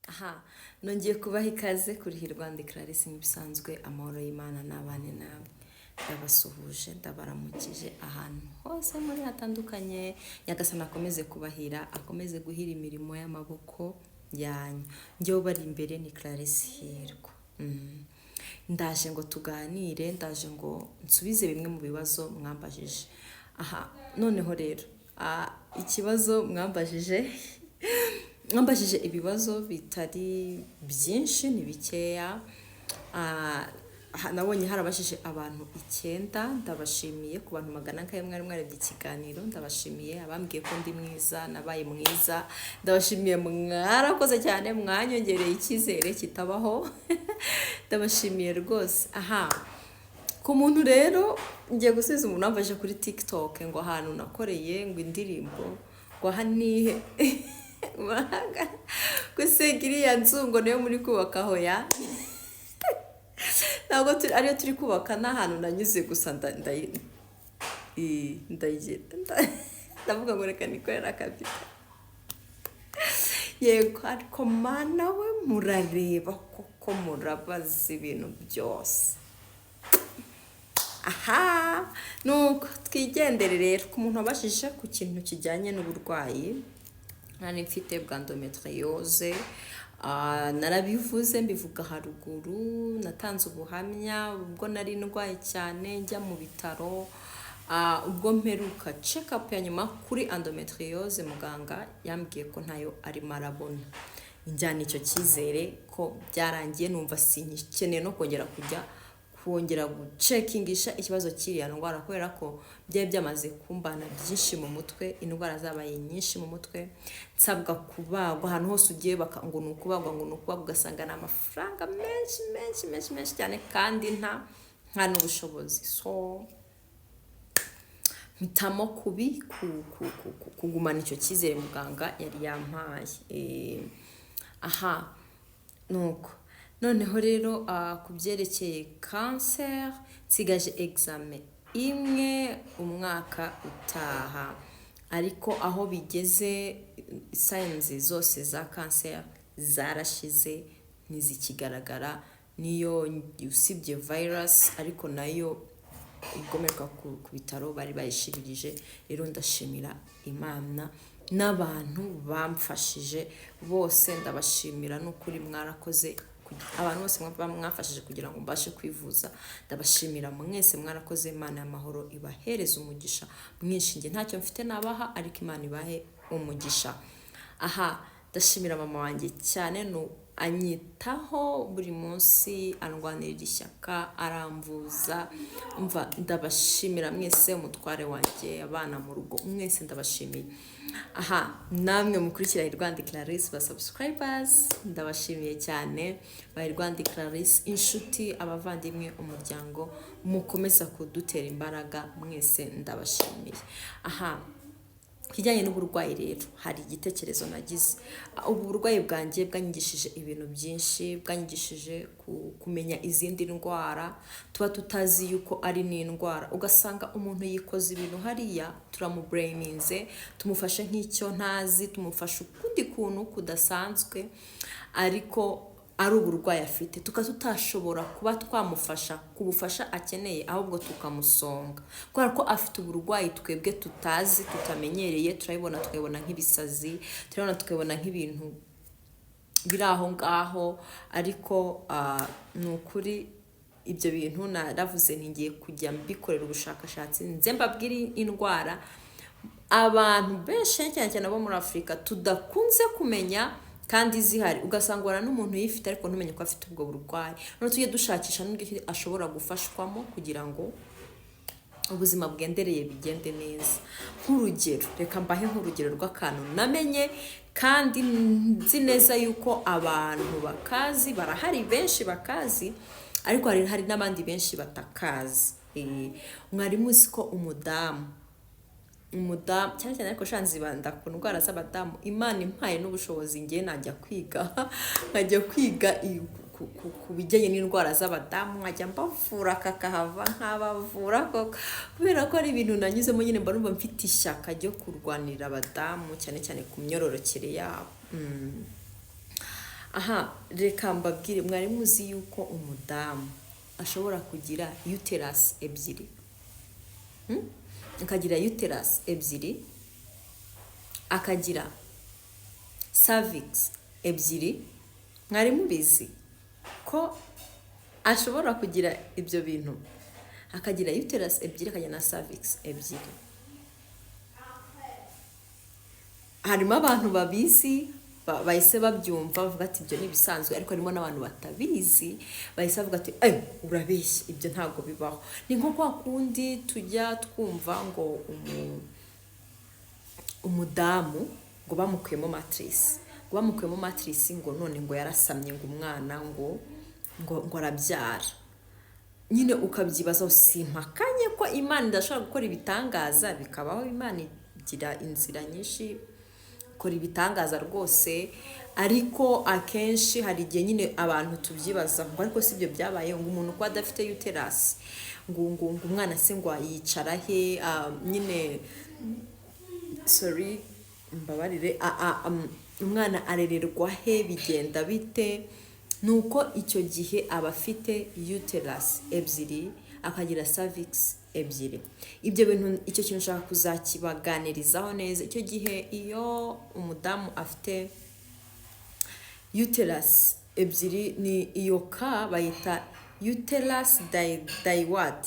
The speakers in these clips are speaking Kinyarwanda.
Aha nongeye kubaha ikaze kuri Hirwanda Clarisse. Nk'ibisanzwe, amahoro y'Imana n'abane namwe. Ndabasuhuje, ndabaramukije ahantu hose muri hatandukanye. Nyagasani akomeze kubahira, akomeze guhira imirimo y'amaboko yanyu. Njyewe bari imbere ni Clarisse Hirwa. Ndaje ngo tuganire, ndaje ngo nsubize bimwe mu bibazo mwambajije. Aha noneho rero, ikibazo mwambajije ibibazo bitari byinshi, ni bikeya. Nabonye harabajije abantu 9. Ndabashimiye ku bantu 400 mwari mwarebye ikiganiro. Ndabashimiye abambwiye ko ndi mwiza, nabaye mwiza. Ndabashimiye, mwarakoze cyane, mwanyongereye icyizere kitabaho. Ndabashimiye rwose. Aha ku muntu rero ngiye gusubiza umuntu wambaje kuri TikTok ngo ahantu nakoreye ngo indirimbo ngo aha nihe, gusiga iriya nzu ngo niyo muri kubaka. Aho ya ntabwo ariyo turi kubaka, n'ahantu nanyuze gusa ndavuga ngo reka nikorere akabita. Yego, ariko Mana we, murareba koko, murabaza ibintu byose. Aha nuko twigendere rero ku muntu wabashije ku kintu kijyanye n'uburwayi nari mfite bwa endometriose. Narabivuze, mbivuga haruguru, natanze ubuhamya ubwo nari ndwaye cyane njya mu bitaro. Ubwo mperuka check up ya nyuma kuri endometriose, muganga yambwiye ko ntayo arimo arabona. Njyana icyo cyizere ko byarangiye, numva sinkeneye no kongera kujya kongera gucekingisha ikibazo cy'iriya ndwara, kubera ko byari byamaze kumbana byinshi mu mutwe, indwara zabaye nyinshi mu mutwe, nsabwa kubagwa. Ahantu hose ugiye baka ngo ni ukubagwa, ngo ni ukubagwa, ugasanga ni amafaranga menshi menshi menshi menshi cyane, kandi nta n'ubushobozi. So mpitamo kugumana icyo cyizere muganga yari yampaye. Aha nuko noneho rero, ku byerekeye kanseri, nsigaje examen imwe umwaka utaha, ariko aho bigeze signs zose za kanseri zarashize, ntizikigaragara. Niyo usibye virus, ariko nayo ubwomerwa ku bitaro bari bayishiririje. Rero ndashimira Imana n'abantu bamfashije bose, ndabashimira n'ukuri, mwarakoze. Abantu bose mwafashije kugira ngo mbashe kwivuza, ndabashimira mwese, mwarakoze. Imana y'amahoro ibahereze umugisha mwinshi. Njye ntacyo mfite nabaha, ariko Imana ibahe umugisha. Aha ndashimira mama wanjye cyane, ni anyitaho buri munsi, andwanirira ishyaka, aramvuza. Umva, ndabashimira mwese, umutware wanjye, abana mu rugo, mwese ndabashimiye. Aha namwe mukurikira Rwanda Clarisse ba subscribers, ndabashimiye cyane. Ba Rwanda Clarisse, inshuti, abavandimwe, umuryango, mukomeza kudutera imbaraga, mwese ndabashimiye. Aha kijyanye n'uburwayi rero, hari igitekerezo nagize. Ubu burwayi bwanjye bwanyigishije ibintu byinshi, bwanyigishije kumenya izindi ndwara tuba tutazi yuko ari n'indwara, ugasanga umuntu yikoza ibintu hariya, turamubureyininze, tumufashe nk'icyo ntazi, tumufashe ukundi kuntu kudasanzwe, ariko ari uburwayi afite, tukaba tutashobora kuba twamufasha ku bufasha akeneye, ahubwo tukamusonga kubera ko afite uburwayi twebwe tutazi, tutamenyereye. Turabibona tukabibona nk'ibisazi, turabibona tukabibona nk'ibintu biri aho ngaho, ariko ni ukuri ibyo bintu naravuze nti ngiye kujya mbikorera ubushakashatsi, nze mbabwire indwara abantu benshi, cyane cyane abo muri Afurika, tudakunze kumenya kandi zihari, ugasanga ubona n'umuntu uyifite ariko ntumenye ko afite ubwo burwayi. Noneho tujye dushakisha n'uburyo ashobora gufashwamo kugira ngo ubuzima bwendereye bigende neza. Nk'urugero, reka mbahe nk'urugero rw'akantu namenye kandi nzi neza yuko abantu bakazi, barahari benshi bakazi, ariko hari n'abandi benshi batakazi. Mwari muzi ko umudamu cyane cyane, ariko sha nzibanda ku ndwara z'abadamu, Imana impaye n'ubushobozi ngiye najya kwiga, nkajya kwiga ku bijyanye n'indwara z'abadamu, nkajya mbavura kakahava, nkabavura koko, kubera ko ari ibintu nanyuzemo nyine, mba numva mfite ishyaka ryo kurwanira abadamu, cyane cyane ku myororokere yabo. Aha reka mbabwire, mwari muzi yuko umudamu ashobora kugira uterus ebyiri? Akagira uterus ebyiri, akagira cervix ebyiri. Mwari mubizi ko ashobora kugira ibyo bintu, akagira uterus ebyiri, akagira na cervix ebyiri? Harimo abantu babizi, bahise babyumva, bavuga ati ibyo ni ibisanzwe, ariko harimo n'abantu batabizi bahise bavuga ati urabeshya, ibyo ntabwo bibaho. Ni nko kwa kundi tujya twumva ngo umudamu ngo bamukuyemo matrice, ngo bamukuyemo matrice, ngo none ngo yarasamye, ngo umwana ngo arabyara nyine. Ukabyibazaho. Simpakanye ko Imana idashobora gukora ibitangaza, bikabaho. Imana igira inzira nyinshi, ikora ibitangaza rwose, ariko akenshi hari igihe nyine abantu tubyibaza ngo ariko si ibyo byabaye, ngo umuntu kuba adafite uterus, ngo umwana se ngo yicara he? Nyine sorry, mbabarire, umwana arererwa he? Bigenda bite? Nuko icyo gihe aba afite uterus ebyiri, akagira cervix ebyiri. Ibyo bintu, icyo kintu nshaka kuzakibaganirizaho neza. Icyo gihe iyo umudamu afite uterus ebyiri, ni iyo ka bayita uterus diwat.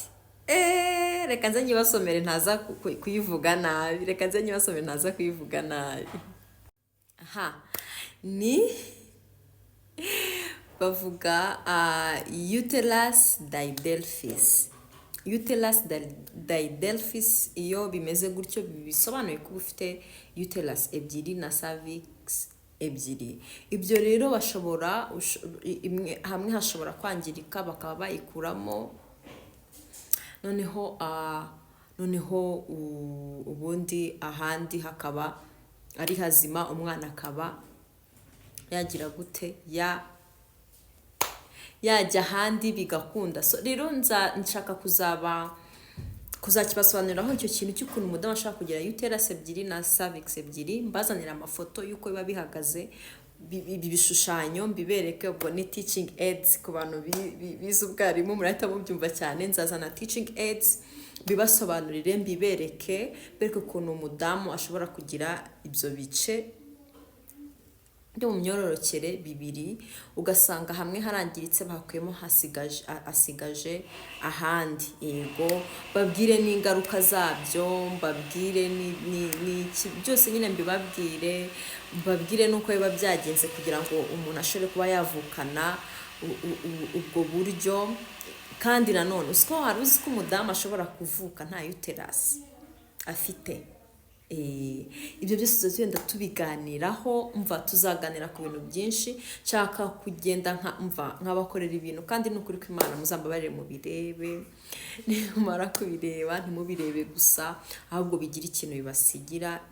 Reka nze nyibasomere ntaza kuyivuga nabi. Reka nze nyibasomere ntaza kuyivuga nabi. Aha ni bavuga uterus didelphys, uterus didelphys. Iyo bimeze gutyo bisobanuye kuba ufite uterus ebyiri na cervix ebyiri. Ibyo rero bashobora imwe hamwe hashobora kwangirika, bakaba bayikuramo, noneho ubundi ahandi hakaba ari hazima, umwana akaba yagira gute, yajya ahandi bigakunda. So rero nshaka kuzakibasobanuriraho icyo kintu cy'ukuntu umudamu ashobora kugira uterus ebyiri na cervix ebyiri, mbazanira amafoto y'uko biba bihagaze, ibi bishushanyo mbibereke. Ubwo ni teaching aids ku bantu bize ubwarimu, murahita mubyumva cyane. Nzazana teaching aids bibasobanurire, mbibereke, bereke ukuntu umudamu ashobora kugira ibyo bice byo mu myororokere bibiri, ugasanga hamwe harangiritse, bakuyemo, asigaje ahandi. Yego, babwire n'ingaruka zabyo, mbabwire n'iki byose nyine mbibabwire, mbabwire n'uko biba byagenze kugira ngo umuntu ashobore kuba yavukana ubwo buryo. Kandi nanone uzi ko wari uzi ko umudamu ashobora kuvuka nta uterus afite? Ibyo byose tugenda tubiganiraho. Mva tuzaganira ku bintu byinshi. Nshaka kugenda nka mva nkabakorera ibintu, kandi ni ukuri ko Imana muzambabarire mubirebe. Nimumara kubireba, ntimubirebe gusa, ahubwo bigire ikintu bibasigira.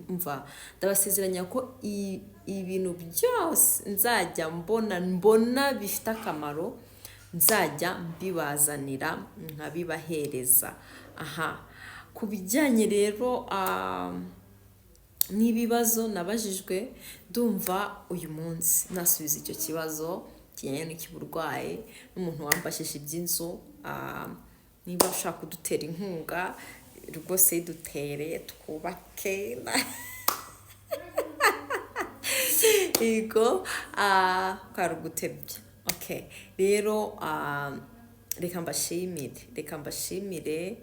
Mva ndabasezeranya ko ibintu byose nzajya mbona bifite akamaro, nzajya mbibazanira nkabibahereza. Aha ku bijyanye rero n'ibibazo nabajijwe, ndumva uyu munsi nasubiza icyo kibazo kijyanye n'icy'uburwayi n'umuntu wambajije iby'inzu. Niba ushaka kudutera inkunga rwose, dutere twubake. Yego, kwari ugutebya. Okay, rero reka mbashimire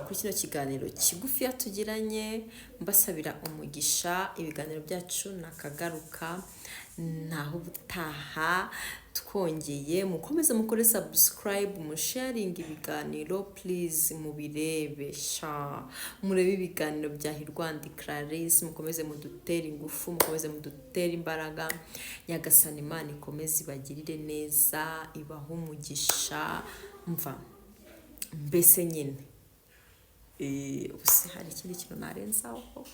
kuri kino kiganiro kigufiya tugiranye, mbasabira umugisha. Ibiganiro byacu nakagaruka, naho ubutaha twongeye. Mukomeze mukore subscribe, musharinga ibiganiro, please mubirebe sha, murebe ibiganiro bya Hirwandi Clarisse. Mukomeze mudutere ingufu, mukomeze mudutere imbaraga. Nyagasani Imana ikomeze ibagirire neza, ibahe umugisha. Mva mbese nyine, ubuse hari ikindi kintu narenzaho?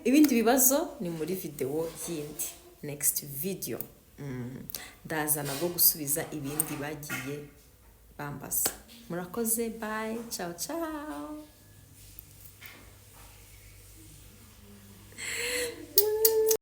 Ibindi bibazo ni muri videwo yindi, next video. Ndaza nabwo gusubiza ibindi bagiye bambaza. Murakoze, bye, ciao ciao.